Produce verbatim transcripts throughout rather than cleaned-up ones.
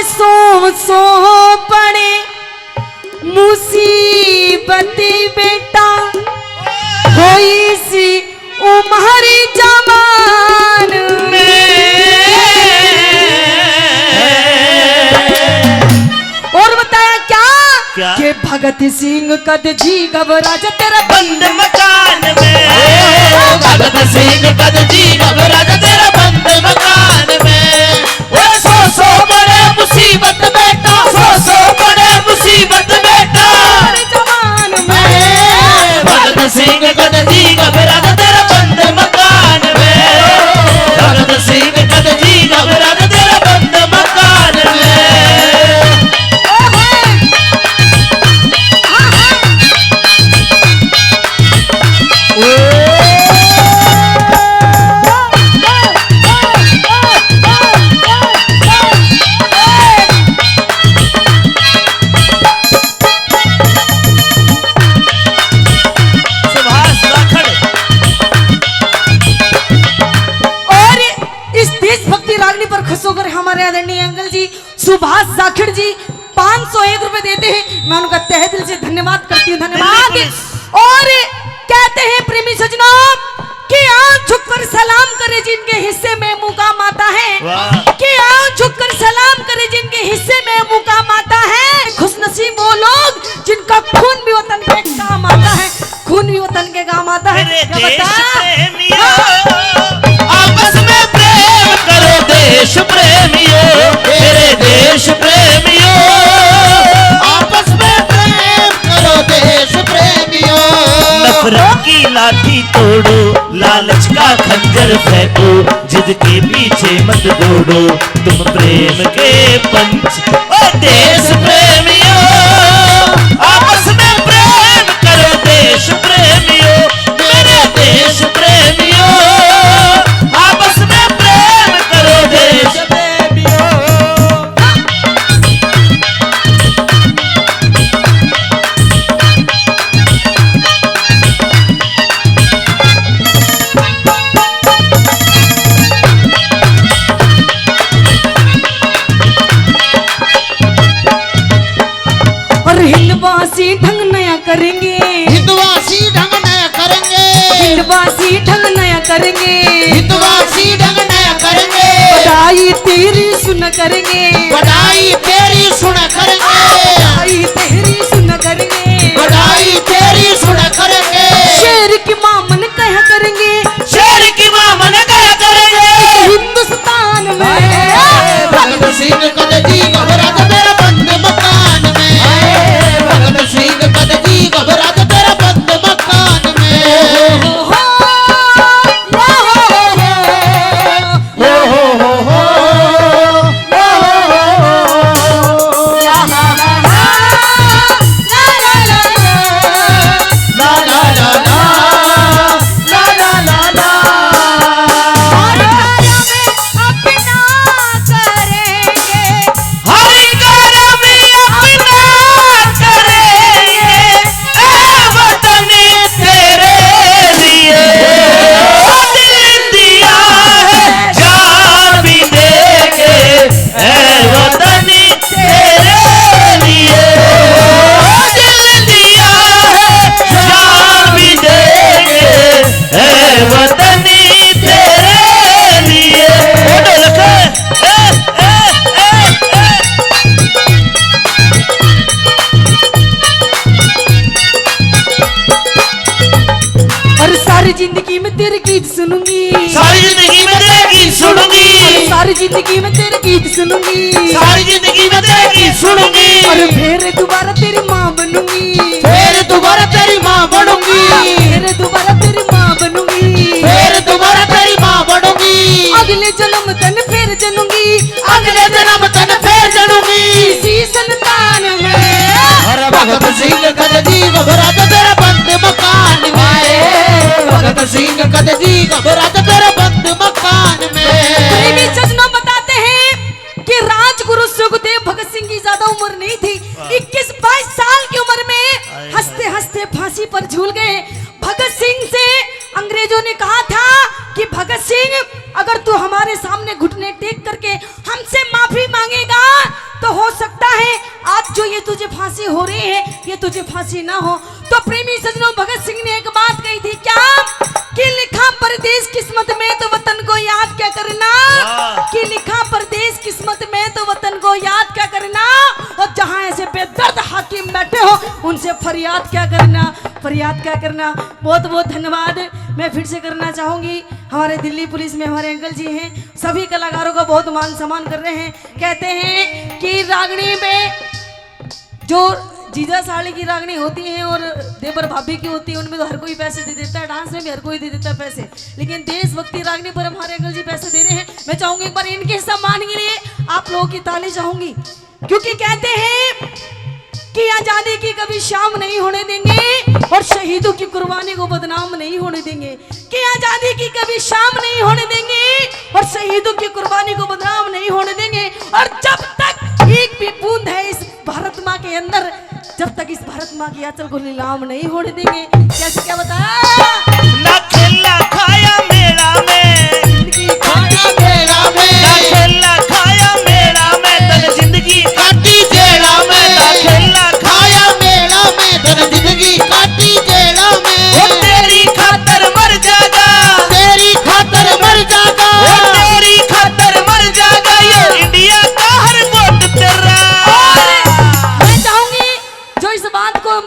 सौ सौ पड़े मुसीबत बेटा, होई सी उम्र जवान में। और बताया क्या? क्या? कि भगत सिंह कद जी घबरा जा तेरा बंद मकान में। भगत सिंह कद जी घबरा जा तेरा बंद मकान में। ओ सौ सौ बड़े मुसीबत बेटा, सौ सौ बड़े मुसीबत बेटा। जवान में। भगत सिंह कद जी घबरा जा तेरा बंद मकान में। भगत सिंह कद जी घबरा जा तेरा बंद मकान में। सुभाष जाखड़। और इस देशभक्ति रागनी पर खुश होकर हमारे आदरणीय अंकल जी सुभाष जाखड़ जी पाँच सौ एक रुपए देते हैं, मैं उनका तहे दिल से धन्यवाद करती हूँ, धन्यवाद। बिल्कुल। और कहते हैं प्रेमी सजनों कि आओ झुककर सलाम करें जिनके हिस्से में मुकाम आता है, वाह। कि आओ झुककर सलाम करें जिनके हिस्से में मुकाम आता है। खुशनसीब वो लोग जिनका खून भी वतन के काम आता है। खून भी वतन के काम आता है। मेरे क्या देश बता? प्रेमियों। हाँ। आपस में प्रेम करो देश प्रेमियों, मेरे देश प्रेमियों। आपस में प्रेम करो देश प्रेमियों। नफरत की लाठी तोड़ो, लालच का खंजर फेंको, जिद के पीछे मत दौड़ो, तुम प्रेम के पंच। ओ देश प्रेमियों, आपस में प्रेम करो देश प्रेमियों, मेरे देश प्रेमियों, आपस में प्रेम करो देश प्रेमियों। और हिंदवासी ढंग नया करेंगे। हिंदवासी ढंग नया करेंगे। हिंदवासी ढंग नया करेंगे। हिंदवासी ढंग नया करेंगे। बधाई तेरी सुन करेंगे। बधाई तेरी सुन करेंगे। बधाई तेरी सुन करेंगे। बधाई तेरी सुन करेंगे। शेर की माँ मन कहा करेंगे। शेर की माँ मन कहा करेंगे। हिंदुस्तान में। भगत सिंह कद जी घबरा जा तेरा बंद मकान में। भगत सिंह कद जी घबरा जा तेरा बंद मकान में। हर कर्म अपना करेंगे, ए वतन तेरे लिए। ओ दिल दिया है जान भी देंगे, ए वतन तेरे लिए। ओ दिल दिया है जान भी देंगे, ए वतन तेरे लिए। ओ ढोलक। और सारी जिंदगी में तेरे गीत सुनूंगी। सारी जिंदगी में तेरे गीत सुनूंगी। और सारी जिंदगी में तेरे गीत सुनूंगी। सारी जिंदगी में तेरे गीत सुनूंगी। और फिर दोबारा तेरी माँ बनूंगी। फिर दोबारा तेरी माँ बनूंगी। फिर दोबारा तेरी माँ बनूंगी। फिर दोबारा तेरी माँ बनूंगी। अगले जन्म तन फिर जनूंगी। अगले जन्म तन फिर जनूंगी। इसी संतान में। अरे भगत सिंह कद जी घबरा जा तेरा बंद मकान में। भगत सिंह कद जी घबरा जा तेरा बंद मकान में। प्रेमी सज्जनों बताते हैं कि राजगुरु सुखदेव भगत सिंह की ज्यादा उम्र नहीं थी। हाँ। इक्कीस बाईस साल की उम्र में हाय, हंसते हाय। हंसते फांसी पर झूल गए। भगत सिंह से अंग्रेजों ने कहा था कि भगत सिंह, अगर तू हमारे सामने घुटने टेक करके हमसे माफी मांगेगा ये तुझे फांसी हो रही है, ये तुझे फांसी ना हो। तो प्रेमी सजनों, भगत सिंह ने एक बात कही थी क्या, कि लिखा परदेश किस्मत में तो वतन को याद क्या करना, वाह। कि लिखा परदेश किस्मत में तो वतन को याद क्या करना, और जहाँ ऐसे बेदर्द हाकिम बैठे हो उनसे फरियाद क्या करना, फरियाद क्या करना। बहुत बहुत धन्यवाद मैं फिर से करना चाहूँगी। हमारे दिल्ली पुलिस में हमारे अंकल जी हैं, सभी कलाकारों का बहुत मान सम्मान कर रहे हैं। कहते हैं कि रागनी में जो जीजा साली की रागनी होती है और देवर भाभी की होती है, उनमें तो हर कोई पैसे दे देता है, डांस में भी हर कोई दे देता है पैसे, लेकिन देशभक्ति रागनी पर हमारे अंकल जी पैसे दे रहे हैं। मैं चाहूंगी एक बार इनके सम्मान के लिए आप लोगों की ताली चाहूंगी, क्योंकि कहते हैं कि आजादी की कभी शाम नहीं होने देंगे और शहीदों की कुर्बानी को बदनाम नहीं होने देंगे, कि आजादी की कभी शाम नहीं होने देंगे और शहीदों की कुर्बानी को बदनाम नहीं होने देंगे। और जब तक एक भी बूंद है इस भारत माँ के अंदर, जब तक इस भारत माँ की आंचल को नीलाम नहीं होने देंगे। कैसे, क्या बताया? ना खेला खाया मेला में, जिंदगी खाया मेला में। ना खेला खाया मेला में, तन जिंदगी काटी जेला में। ना खेला खाया मेला में, तन जिंदगी काटी जेला में। वो तेरी खातर मर जागा, तेरी खातर मर जागा। वो तेरी खातर मर जागा, ये इंडिया का हर वोट तेरा। और मैं चाहूंगी, जो इस बात को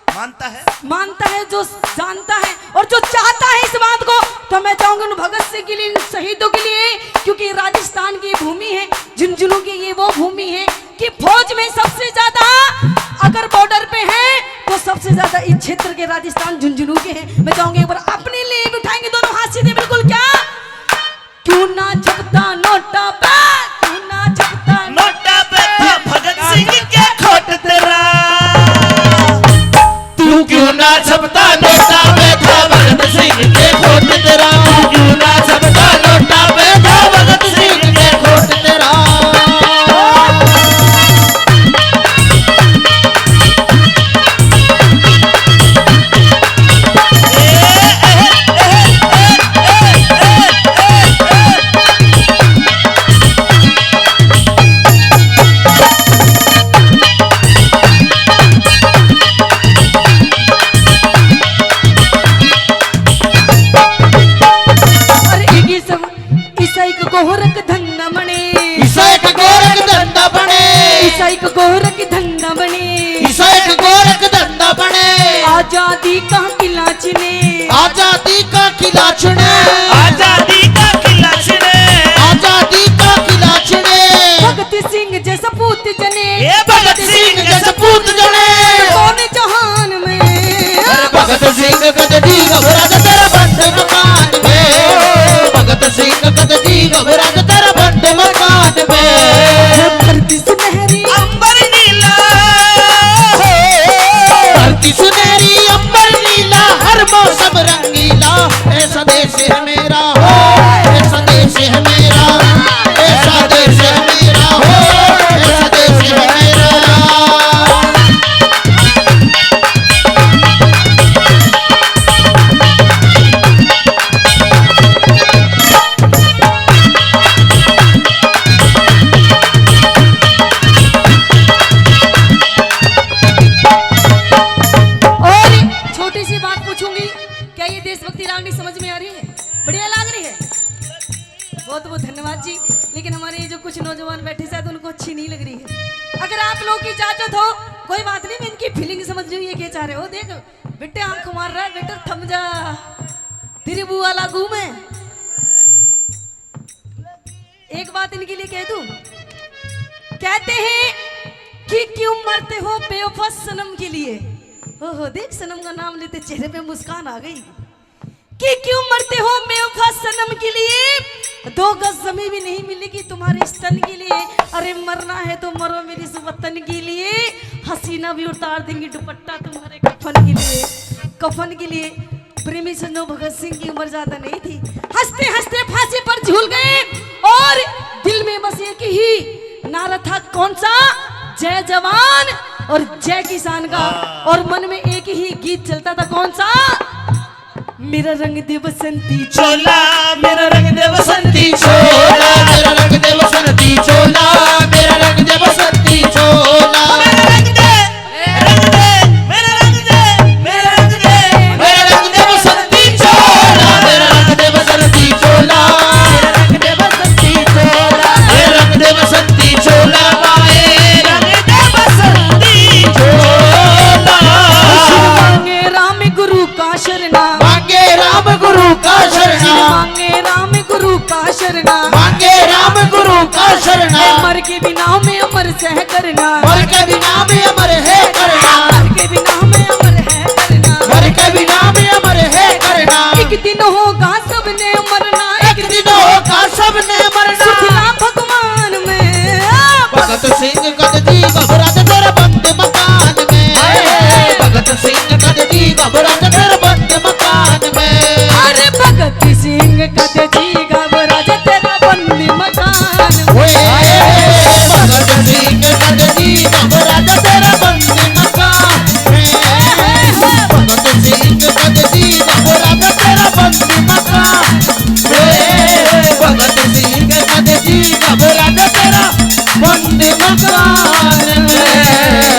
मानता है, मानता है, जो जानता है और जो चाहता है इस बात को, तो मैं चाहूंगी उन भगत सिंह के लिए, इन शहीदों के लिए, क्योंकि राजस्थान की भूमि है, झुंझुनू की ये वो भूमि है कि फौज में सबसे ज्यादा अगर बॉर्डर पे है तो सबसे ज्यादा इस क्षेत्र के राजस्थान झुंझुनू के हैं। मैं चाहूंगी एक बार अपने लिए भी उठाएंगे दोनों हाथ सीधे, बिल्कुल क्या? क्यों ना छपता नोटा पे, क्यों ना छपता नोटा पे था भगत सिंह के खोट तेरा। तू क्यों ना छपता नोटा पे था भगत सिंह के खोट तेरा। तू क्यों ना छपता नोटा पे था भगत सिंह के खोट तेरा। अरे इस, इसा एक गोरख धंधा बने। इसा एक गोरख धंधा बने। इसा एक गोरख धंधा बने। इसा एक गोरख धंधा बने। आजादी का किला छिने। आजादी का किला छिने। आजादी का किला छिने। आजादी का किला छिने। भगत सिंह जैसा पूत जने। ए भगत सिंह जैसा पूत जने। कौन जहान में। अरे भगत सिंह कद जी घबरा के तेरा बंद मकान में। भगत सिंह कद जी घबरा के तेरा बंद मकान में। धरती सुनहरी अंबर नीला। धरती सुनहरी अंबर नीला, हर मौसम रंगीला। ऐसा देश है मेरा हो, ऐसा देश है मेरा, ऐसा देश है मेरा हो, ऐसा देश है मेरा। और छोटी सी बात पूछूंगी, क्या ये देशभक्ति रागनी समझ में आ रही है? बढ़िया लग रही है? बहुत बहुत धन्यवाद जी। लेकिन हमारे ये जो कुछ नौजवान बैठे शायद उनको अच्छी नहीं लग रही है। अगर आप लोग की इजाजत हो, कोई बात नहीं, मैं इनकी फीलिंग समझ रही हूँ, ये क्या चाह रहे हो। देख बेटे आंख मार रहा है, बेटे थम जा, तेरी बुआ लागू मैं। एक बात इनके लिए कह दूं, कहते हैं कि क्यों मरते हो बेवफा सनम के लिए। ओहो, देख सनम का नाम लेते चेहरे पे मुस्कान आ गई। कि क्यों मरते हो बेवफा सनम के लिए, दो गज जमीन भी नहीं मिलेगी तुम्हारे इस तन के लिए। अरे मरना है तो मरो मेरे इस वतन के लिए, हसीना भी उतार देंगी दुपट्टा तुम्हारे कफन के लिए, कफन के लिए। प्रेमी सज्जनों, भगत सिंह की उम्र ज्यादा नहीं थी, हंसते हंसते फांसी पर झूल गए और दिल में बस एक ही नारा था, कौन सा? जय जवान और जय किसान का। हाँ। और मन में एक ही गीत चलता था, कौन सा? मेरा रंग दे बसंती चोला, मेरा रंग दे बसंती चोला, मेरा रंग दे बसंती चोला, मेरा रंग दे बसंती चोला। बिना में अमर सह करना। मर के भी नाम अमर है करना। मर के बिना में अमर है करना। मर के भी नाम अमर है करना। एक दिन होगा सबने मरना। एक दिन होगा सबने मरना। सुखला भगवान में। भगत सिंह कद जी घबरा जा तेरा बंद मकान में। भगत सिंह कद जी घबरा जा तेरा बंद मकान में। अरे भगत सिंह कद जी घबरा जा तेरा बंद मकान में। ओए, भगत सिंह कद जी घबरा जा तेरा बंद मकान में। भगत सिंह कद जी घबरा जा तेरा बंद मकान में। भगत सिंह कद जी घबरा जा तेरा बंद मकान में।